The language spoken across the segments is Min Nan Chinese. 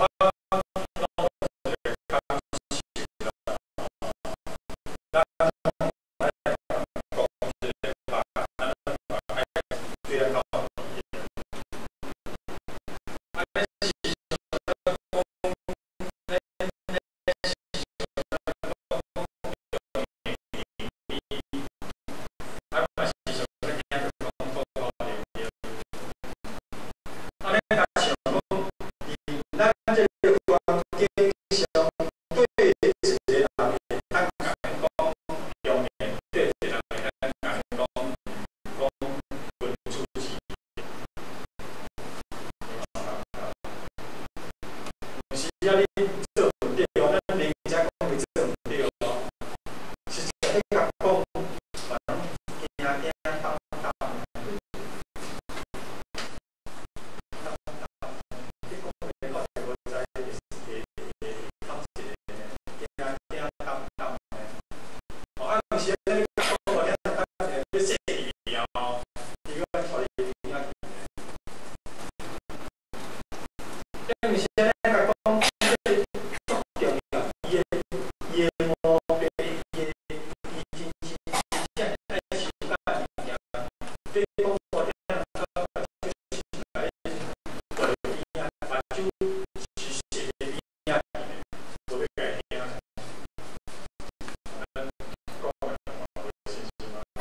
我拢有一个感受啦，咱爱讲一个话，咱爱对咱讲。啊，咱是讲，咱是讲，啊嘛是想欲听著讲讲讲对对。啊，咱若想讲，伫咱這个環境上，對一個人會當共講中面，對一個人會當共講講君子之言。有時啊，你做毋對哦，咱明知講伊做毋對哦，實在你共講，嘛攏驚驚膽膽。膽膽，你講袂到就無知會會會講一個呢，驚驚膽膽的。哦，啊有時啊，你講無了，等下欲說去哦，伊閣帶你邊仔去。有時咱共講，這足重要，伊的毛病，伊的伊真真正愛修改物件，你講無聽，就是來帶邊仔，目睭是斜邊仔去呢，無欲共伊聽。咱講的嘛無信心啊。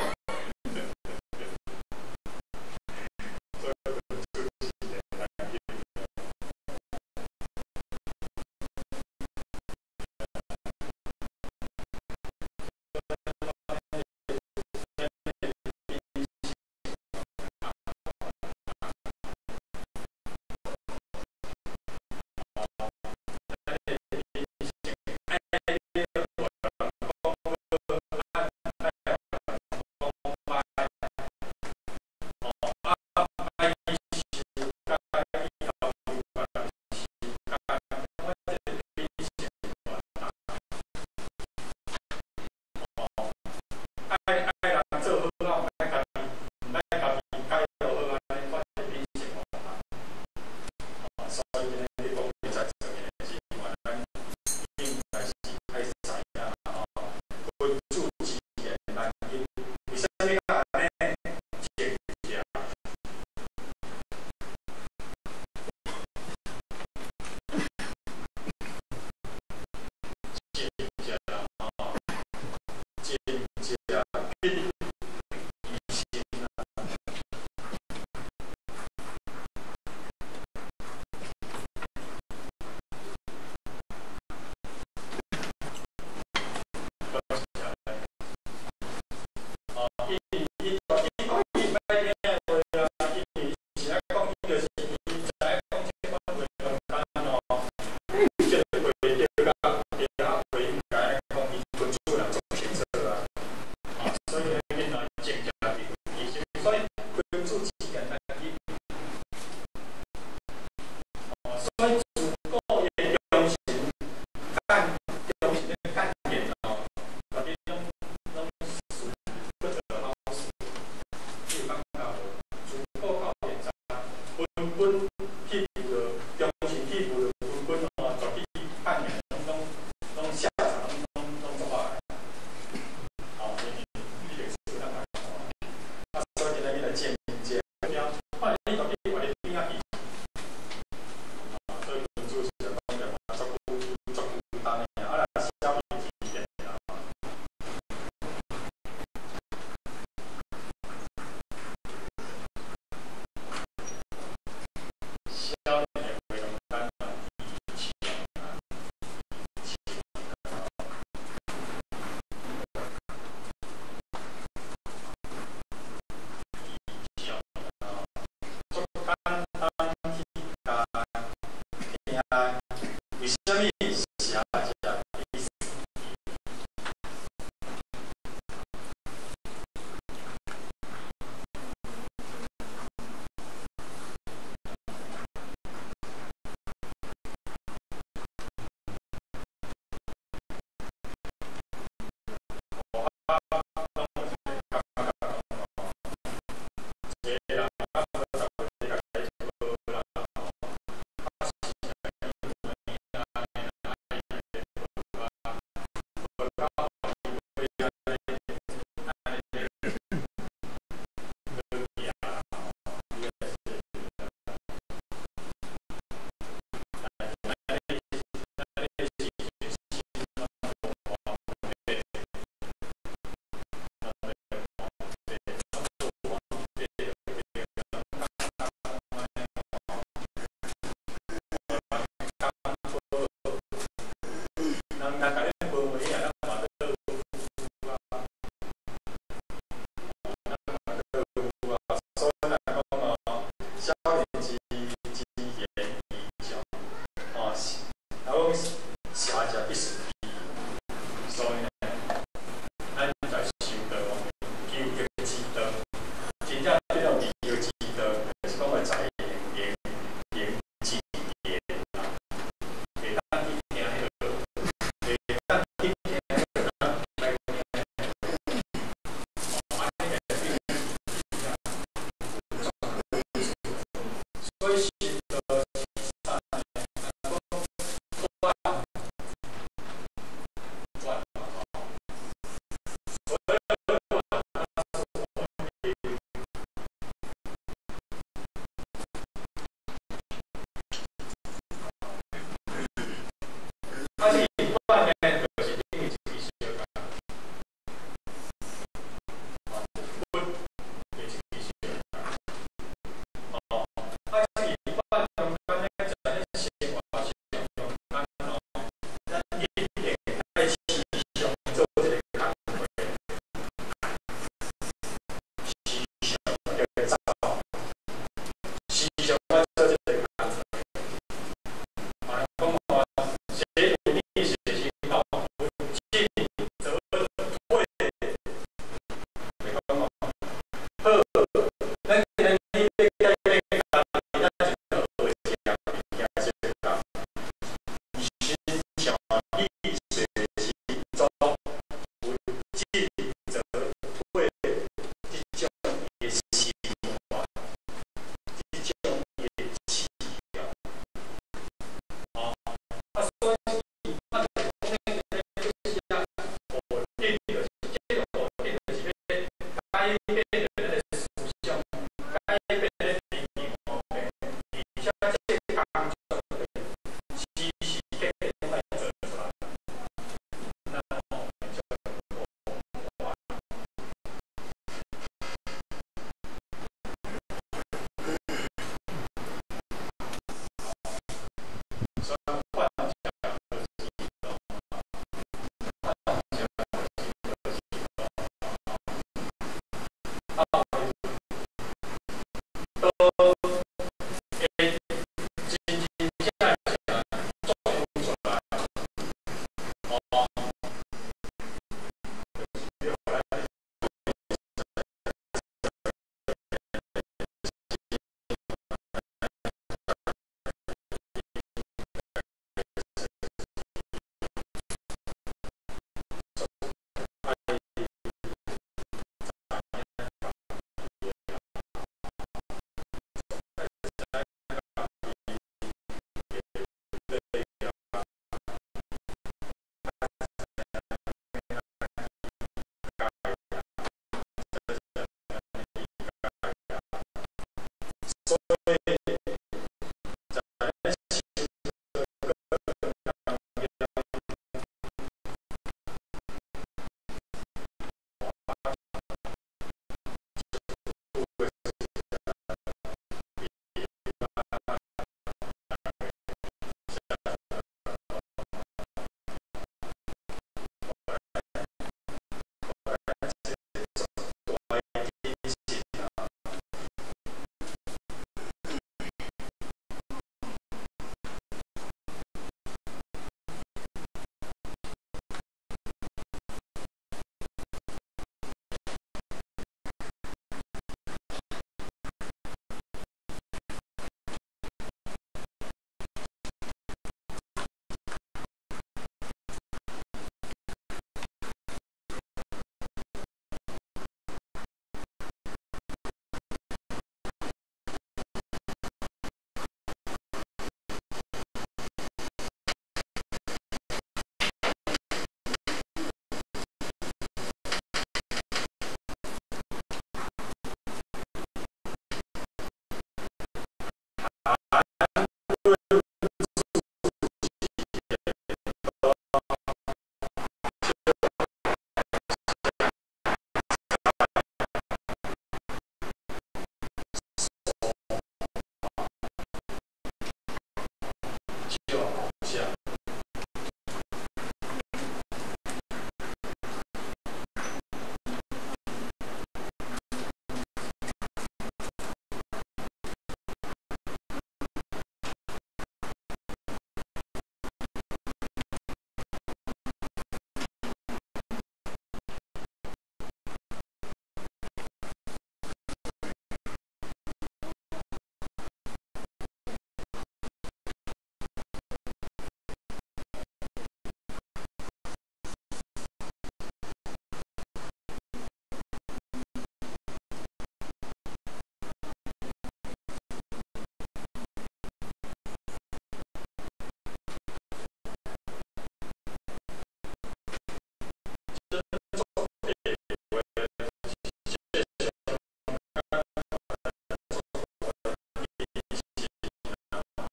所以君子之言難聽。愛愛人做好啊，毋愛家己改好好按呢，看這品性無仝。所以呢，你講你在做的是因為咱應該是愛知影吼，君子之言難聽。為啥物按呢？真正。真正吼，真正去醫生啊。多謝。哦，伊伊伊講伊毋愛聽的話啊，因為是愛講，伊就是伊知影講這款話中間哦，這個話對甲對啊，話應該講伊君子人足清楚啊。啊，所以呢，囡仔真正伊所以君子之言難聽。哦，所以自古伊的忠誠諫忠誠的諫言哦，大家攏攏是不得好死。力随心中有进则退這種的心法，這種的氣啊，啊，所以啊，就講那個就是啊，否定就是這個否定就是欲改變咱的思想，改變咱的天方面，而且這個工作時時刻刻攏愛做出來，咱吼才會無所以幻想就是講，幻想就是講，啊，都會真真正正作用出來，哦，就是予咱愛知影家己的問題啊，所以在咱修的過程當中，有的時陣，精神啊。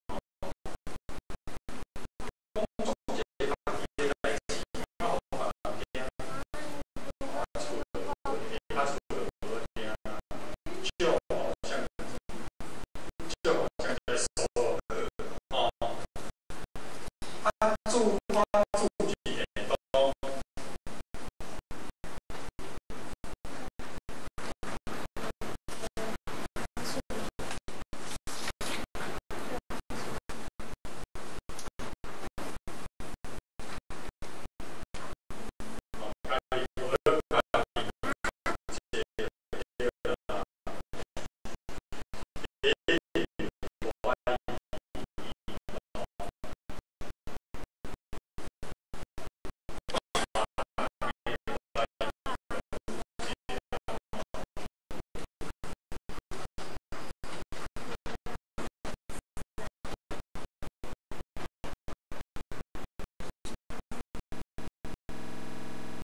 就好像就好像在说，哦，啊，自发自